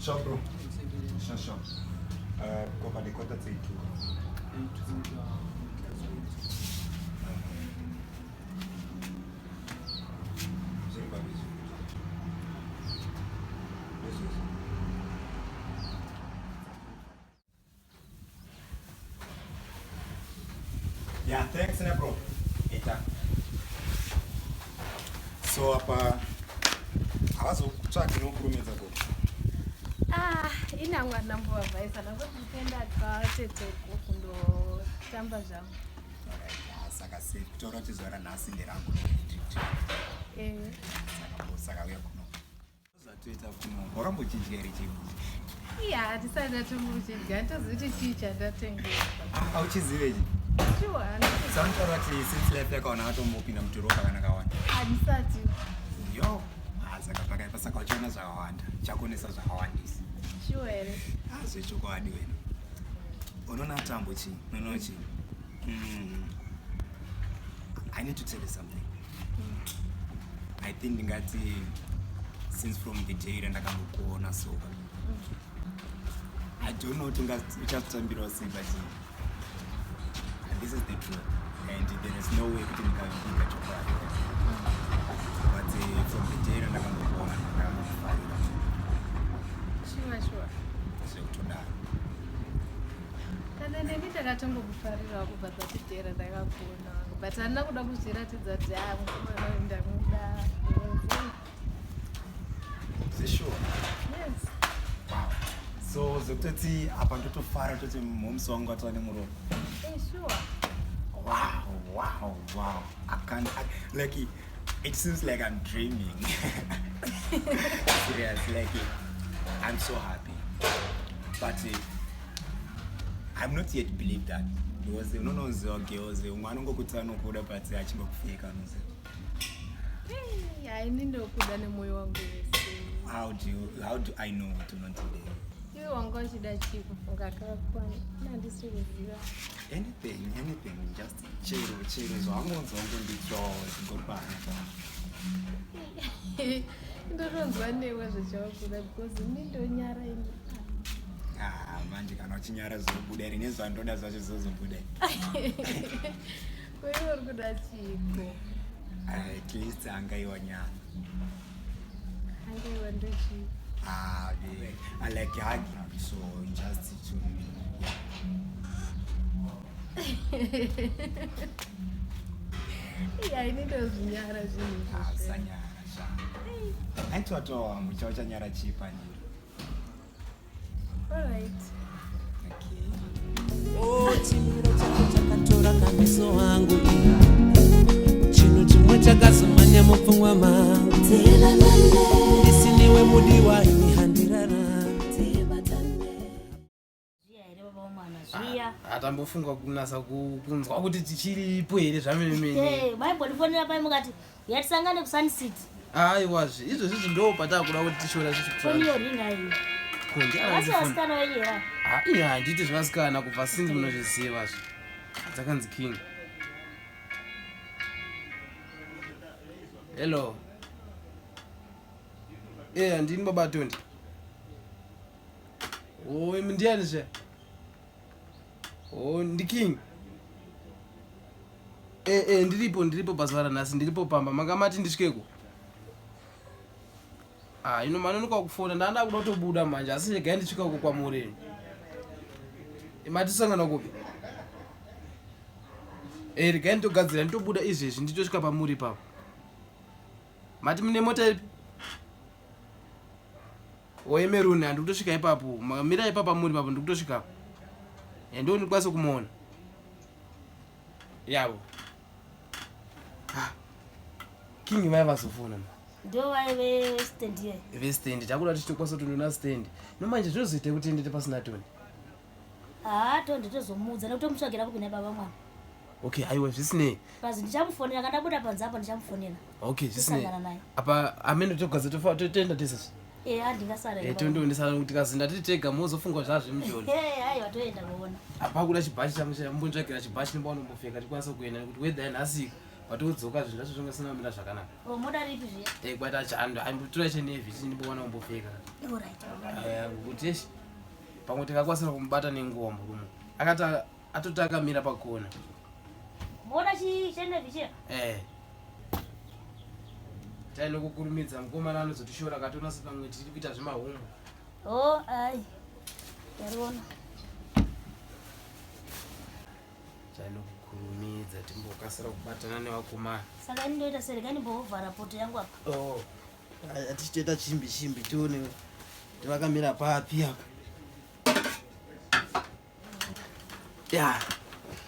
Sure bro. Sure sure. Kopa the quarter to 2. Yeah, thanks ne bro. Ita. So apa havazokutsvaki nokurumidza ko. Ah, inangwa ndambovabvaisa ndangoti ndikuenda kwatete uko kundotamba zvangu. Alright, ah, saka sei kutaura kuti zuva ranhasi nderangu. Eh. Saka bro, saka uya kuno. Zvatoita kuno. Wakambochidya here chii? Iya, handisati ndatombochidya. Handitozivi kuti chii chandatengerwa. Ah, hauchizive ichi? Sure, handitozivi. Saunotaura kuti since life yakaona watombopinda mudhorobha kana kawanda. Handisati. Yo, ah, saka pakaipa saka uchaona zvakawanda. Chakuonesa zvakawandisa. Sure here? Ah, zvechokwadi wena. Unoona tambo chii? Unoona chii? I need to tell you something. I think ndingati since from the day randakambokuona so I don't know kuti uchazvitambirawo sei but this is the truth and there is no way kuti ndingaviga chokwadi but from the day randakambokuona ndakambokufarira. Sure, sure. Zvekutodaro. Kana neni ndakatongokufarirawo kubva dzatidhera ndakakuona wangu but handina kuda kuzviratidza kuti ha mukomana uyu ndamuda. Zesure. Yes. Wow. So zvekutoti apa ndotofara toti mhomsi wangu atova nemuromo. Hey, sure. Wow. I can't, I, like, it seems like I'm dreaming. Serious, like, I'm so happy. But I'm not yet believe that. Because unonoziva girls, umwe anongokuti anokuda but achingokufeka unoziva. Hey, haini ndokuda nemwoyo wangu wese. How do I know kuti unondida? Iwe wanga uchida chii kufunga kakwana? Handisi kuziva. Anything, anything, just chero, chero zvawangonzwa ngondiitirawo zvingori pahana pangu. Ndotonzwa newe zvachawakuda because ini ndonyara ini. Ah, manje kana uchinyara zvobuda here nezvandoda zvacho zvozobuda. Ko iwe uri kuda chiiko? At least angaiwa nyana. Angaiwa ndochii? Ah, yeah. I like hugging, so just to yeah. Yeah, ini ndozvinyara zvinhu Ah, izvozvo. usanyara sha. Aitwatowa wangu chao chanyara chii pandiri. All right. Okay. Oh, chimiro chako chakatora kameso angu chinhu chimwe chakazomanya mupfungwa mangu ndisiniwe mudiwa ini handirarami. Zviya here baba womwana zviya. Atambofunga kunasa kunzwa kuti tichiripo here zvamene mene. Hey, maimbondifonera pai mukati yatisangane kuSun City. Aiwazve izvozvi ndo patakuda kuti tichiona Foni yoringa iyi. Asi vasikana venyu here? Iya, handiti zvevasikana kubva sinzi munozviziva zve dzakanzi king. Hello. E, handini baba Tondi. O, imi ndiani zve? O, ndiking. E, e, ndiripo pazuva ranhasi, ndiripo pamba. Manga mati ndisvikeko. Ah, ino manonoka kufona, ndanda kuda kutobuda manje, asi regai ndisvika uko kwamuri. Matisangana kupi? E, regai nditogadzira, nditobuda izvezvi, nditosvika pamuri ipapo. Mati mune mota ipi? Oyemeruni, handi kutosvika ipapo. Mira ipapa muri papo, ndikutosvika. Ndo ndikwanise kumuona. Yavo. Ah. King vaya vazofona. Ndo vaive stand here. Ve stand, takuda kuti tokwanisa kutonoona stand. No manje zvinozoita kuti tiende pasina Tony. Ah, Tony tozomuudza nekutomutsvagira kupi nababa mwana. Okay, aiwa zvisinei. Pazi ndichamufonera kana ndabuda panze apo ndichamufonera. Okay, zvisinei. Tosangana naye. Apa amene togaza tofa totenda tese. Eh, handingasara. Eh, tondoonesana kuti tikazinda tiri tega mozofunga zvazvemujoni. Eh, aiwa toenda kuona. Apa kuda chibhachi changu mbontsvagira chibhachi nemba unombopfeka tikwanise kuenda nekuti weather yanhasi Watodzoka zvinhu zvacho zvinge zvisina kumira zvakanaka. Oh, moda ripi zviya? Eh, kwata chando ambotora chenevhi chindimbowana kumbopfeka. Alright. Eh, kuti eish, pamwe tingakwanisa kumubata nenguva murume. Akati atoti akamira pakona. Moda chi chenevhi chiya? Eh. Taino kukurumidza mukomana anozotishora akatoona sepamwe tiri kuita zvemahumbu. Oh, ai. Ndariona. Taino kukurumidza timbokasira kubatana nevakomana. Saka ini ndoita sei? Regai ndimbovhara poto yangu apa. Oh. Atichitoita chimbi chimbi tione kuti vakamira papi apa. Ya.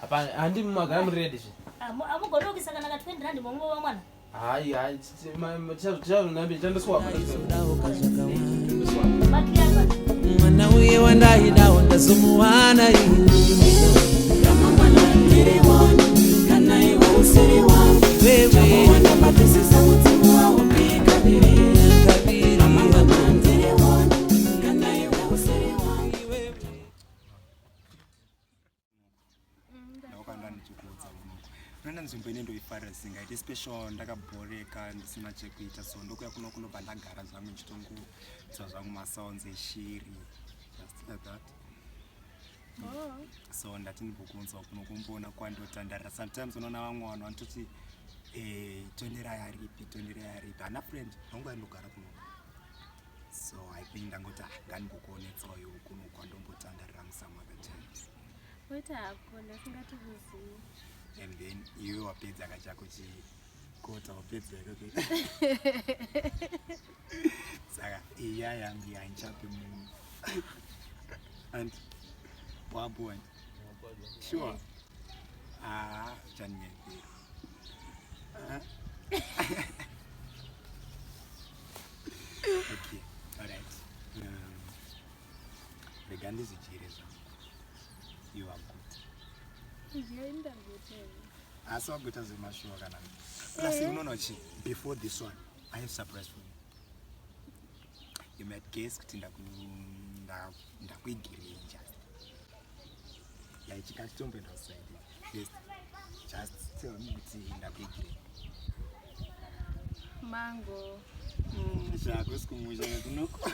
Apa handi magara muri ready zve. Amugoni kuisa kana ka 20 rand momwe mwana. Hayi hayi tichazonambi chandoswapa. Mwana uye wandaidawo ndazomuwana ini. Ndakanda ndichikuudza kunoku unoenda nzvimbo ine ndoifarira zvisingaiti special ndakabhoreka ndisina chekuita so ndokuya kuno kunobva ndagara zvangu ndichitongodzwa zvangu masounds eshiri just like that. Oh. So ndati ndimbokuunzawo kuno kumboona kwandotandarira. Sometimes unoona vamwe vanhu vanototi eh, tonderai aripi, tonderai aripi, hana friend vangu andogara kuno. So I think ndangoti ah, ngandimbokuonetsawo iwo kuno kwandombotandarira some other times. Waita hako, ndasingatokuzivi. And then iwe wapedza kachako chikota wapedza ikoko. Saka iya yangu yanchape munhu and wapo and sure ah chanyepera. Ah. Okay, alright. Rega ndizvidyire zvangu. You are good. Ndinoenda guta. Asi waguta zvemashuwa kana plus unoona chi before this one I have surprise for you. You might guess kuti ndakuigirei just like chikachitomboenda kuside first just tell me kuti ndakuigirei. Mango. Zvako sikumusha kunoko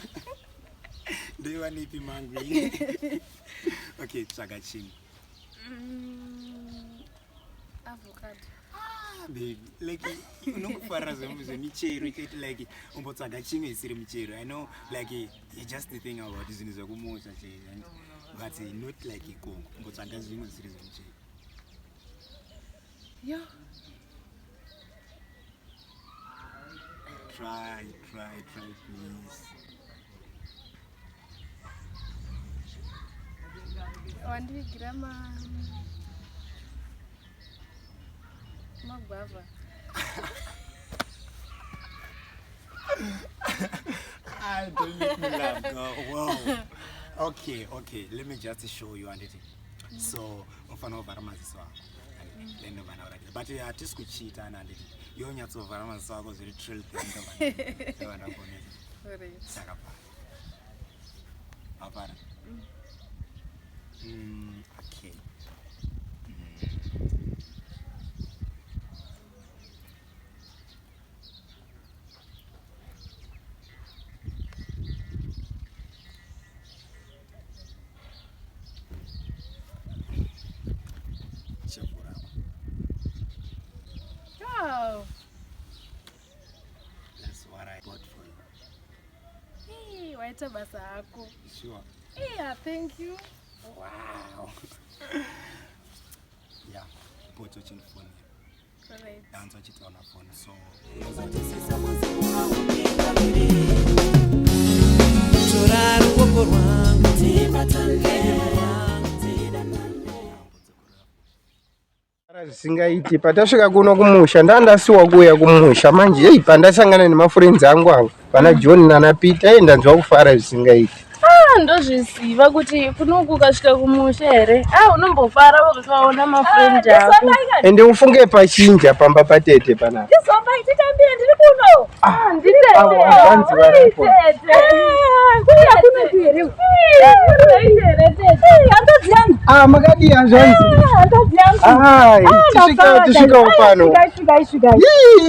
ndoiwanepi mango iyi? Okay, tsvaga chinhu. Avocado. Ah, baby, like unokufarira zvemichero chete like umbotsvaga chimwe isiri michero. I know like you just think about zvinhu zvekumusha chete but not like ikoko umbotsvaga zvimwe zvisiri zvemichero. Yo. Try, try, try please. Wandivigira magwavha. Ah, don't make me laugh, girl. Wow. Okay, okay. Let me just show you anditi. So, unofana kuvhara maziso ako. Then ndobva ndakuratidza. But hatisi kuchiitana anditi. Iwe unyatsovhara maziso ako zviri trill then ndobva ndakuonesa. Alright. Saka pa. Wavhara? Okay. Wow. That's what I bought for you. Hey, waita basa hako. Sure. Yeah, thank you. Wow. Yeah, bought what you phone. Alright. Dance what you on phone. So Tora ruoko rwangu Zvisingaiti patasvika kuno kumusha ndandasiwa kuuya kumusha manje hei pandasangana nemafriends angu ava vana John nana Peter hei ndanzwa kufara zvisingaiti. Ah, ndozviziva kuti kunoku ukasvika kumusha here ah unombofara ukaona mafriend ako. Ende ufunge pachinja pamba patete panapa. Ndizomba ititambire ndiri kuno. Ah, nditete. Avo vanzi varipo. Tete. Kuuya kunoku here? Hanzvadzi yangu. Ah, makadii hanzvadzi? Hanzvadzi yangu. Ah, tisvikawo pano. Svikai, svikai.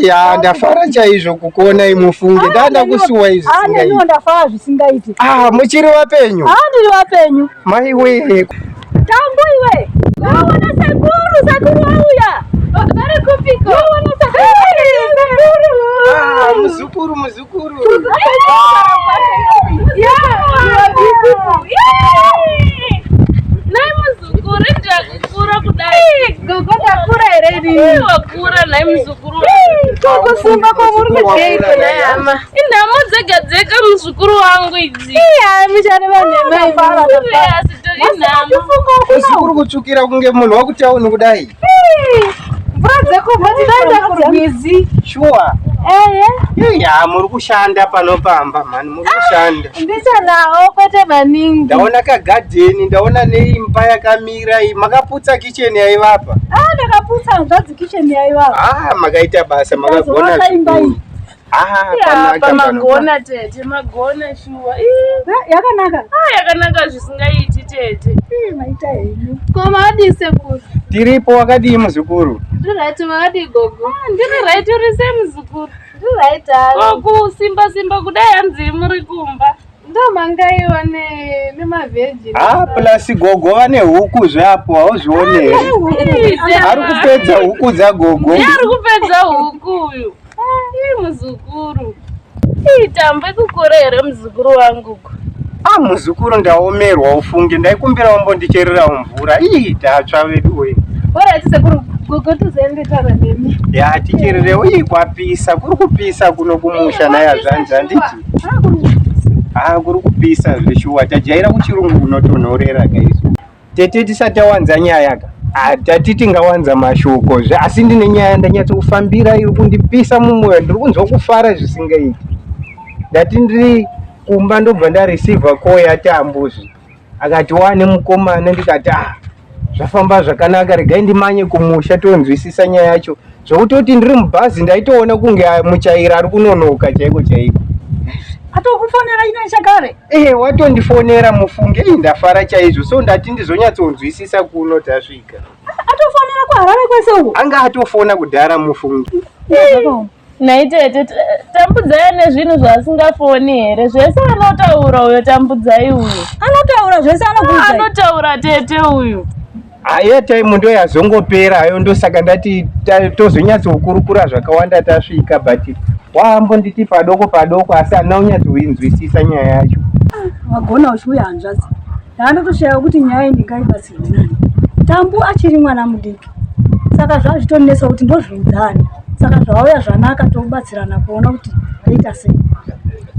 Ya, ndafara chaizvo kukuonai mufunge. Ndanda kusuwa izvi Ah, neniwo zvisingaiti. ndafara zvisingaiti. Ah, muchiri wapenyu? Ah, ndiri wapenyu. Maiwe. Tambu iwe. Waona sekuru, sekuru wauya. Vari kupiko? Waona sekuru. Sekuru. Ah, muzukuru, muzukuru. Nhai muzukuru, ndakukura kudai. Gogo ndakura here ini? Wakura nhai muzukuru. Gogo simba kwamuri kudyei nhai hama? Inhamo dzega dzega muzukuru wangu idzi. Iya, muchane vanhema imi. Asi tori nhamo. Muzukuru kutsvukira kunge munhu wakutauni kudai. Mvura dzekubva tinoenda kurwizi. Shuwa. Ehe. Ya, muri kushanda pano pamba mhani, muri kushanda. Ndichanawo kwete maningi. Ndaona kagadheni, ndaona neimba yakamira iyi. Makaputsa kicheni yaivapa. Ah, ndakaputsa hanzvadzi kitchen yaivapo. Ah, makaita basa, makagona Ndazovaka imba zvikuru. iyi. Ah, Apa panaka pano. magona tete, magona shuwa. Ii, Eh, Yakanaka. ah, yakanaka zvisingaiti tete. Ii, Maita henyu. Ko makadii sekuru? Tiripo wakadii muzukuru? Ndiri right makadii gogo? Ndiri right uri sei muzukuru? Ndiri right halo. Ko kusimba simba kudai hanzi muri kumba. Ndomangaiwa nemavheji. Ah, plus gogo vane huku zvapo, hauzvione here? Ari kupedza huku dzagogo. Ndiye ari kupedza huku uyu. Ii muzukuru. Ii tambe kukura here muzukuru wangu. Ah, muzukuru ndaomerwa ufunge, ndaikumbira umbondichererawo mvura. Ii, tatsva vedu we. Alright sekuru, gogo tizoendetana nemi. Ya, tichererewo. Ii, kwapisa, kuri kupisa kuno kumusha naye hazvanzi handiti? Ah, kuri kupisa zveshuwa. Tajaira kuchirungu kunotonhorera kaisu. Tete tisati tawanza nyaya ka. Ah, tati tingawanza mashoko zve asi ndine nyaya ndanyatsokufambira iri kundipisa mumwoyo ndiri kunzwa kufara zvisingaiti. Ndati ndiri kumba ndobva ndareceiver call yaTambuzve. Akati wane mukomana ndikati ah zvafamba zvakanaka regai ndimanye kumusha tonzwisisa nyaya yacho. Zvekutoti ndiri mubhazi ndaitoona kunge ah, muchairi ari kunonoka chaiko chaiko. Atokufonera ine chakare. Eh, watondifonera mufunge ii ndafara chaizvo so ndati ndizonyatsonzwisisa kuno tasvika. Atofonera kuHarare kwese uko. Anga atofona kudhara mufunge. Zvakaoma. Nhai tete, Tambudzai ane zvinhu zvaasingafoni here? Zvese anotaura uyo Tambudzai uyu. Anotaura zvese anokuudza. Anotaura tete uyu. Airtime ndo yazongopera hayo ndosaka ndati tozonyatsokurukura zvakawanda tasvika but waambonditi padoko padoko asi handina kunyatsoinzwisisa nyaya yacho. Wagona uchiuya hanzvadzi. Ndandotoshaya kuti nyaya iyi ndingaibatsirwe nani. Tambu achiri mwana mudiki. Saka zvazvitonetsa kuti ndozviudzani. Saka zvauya zvanaka tobatsirana kuona kuti toita sei.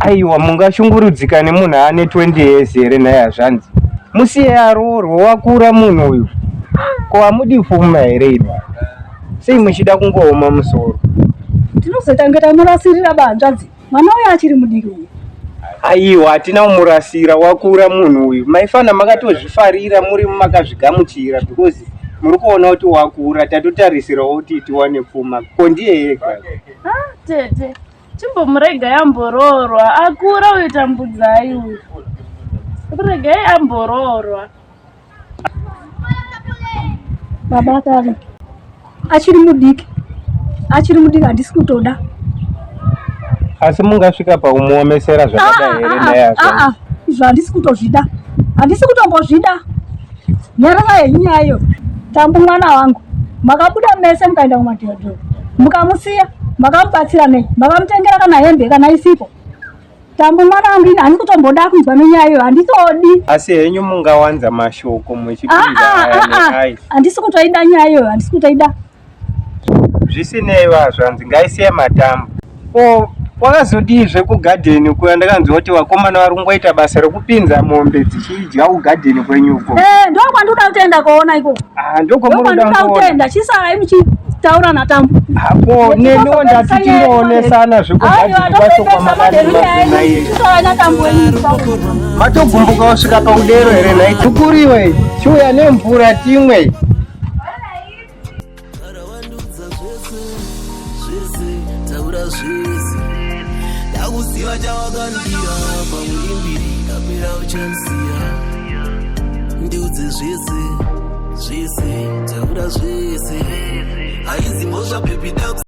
Aiwa mungashungurudzika nemunhu ane 20 years here nhai hazvanzi. Musiye aroorwe wakura munhu uyu. Ko hamudi pfuma here imi? Sei muchida kungooma musoro? Tinozoita kunge tamurasirira bahanzvadzi. Mwana uyu achiri mudiki uyu. Aiwa hatina kumurasira wakura munhu uyu. Maifana makatozvifarira muri makazvigamuchira because muri kuona kuti wakura tatotarisirawo kuti tiwane pfuma. Ko ndiye ega. Ah, tete. Chimbomuregai amboroorwa. Akura uyu Tambudzai uyu. Regai amboroorwa. Baba kare achiri mudiki. Achiri mudiki handisi kutoda. Asi mungasvika pakumuomesera zvakadai here nhai hazvanzi? Ah, ah, izvo handisi kutozvida. Handisi kutombozvida. Nyarara henyu nyaya iyo. Tambu mwana wangu. Makabuda mese mukaenda kumadhiodhoro. Mukamusiya, makamubatsira nei? Makamutengera kana hembe kana isipo. Tambu mwana wangu ini handisi kutomboda kunzwa nenyaya iyo. Handitodi. Asi henyu mungawanza mashoko muchipinza Ah, aya ah, ah, neaya. Handisi kutoida nyaya iyoyo, handisi kutoida. Zvisinei vazvanzi ngaisiye matambo. Ko wakazodii kugadheni kuya ndakanzwa kuti vakomana vari kungoita basa rekupinza mombe dzichidya kugadheni kwenyu uko. Eh, ndokwandinoda kutoenda koona ikoko. Ah, ndokwamuri kuda Ndokwandinoda kuona. kutoenda. Chisarai muchitaura naTambu. Apo neniwo ndati tinoonesana zvekugadheni kwacho kwamakadii. Chisarai naTambu wenyu. Matogumbuka wasvika paudero here nhai tukuriwe chiuya nemvura timwe. Taura wandudza zvese, zvese, taura zvese. Ndakuziva chawakandira, pamwe imbiri ikapera uchanisiya. Ndiudze zvese zvese, taura zvese, haizi mhosva baby.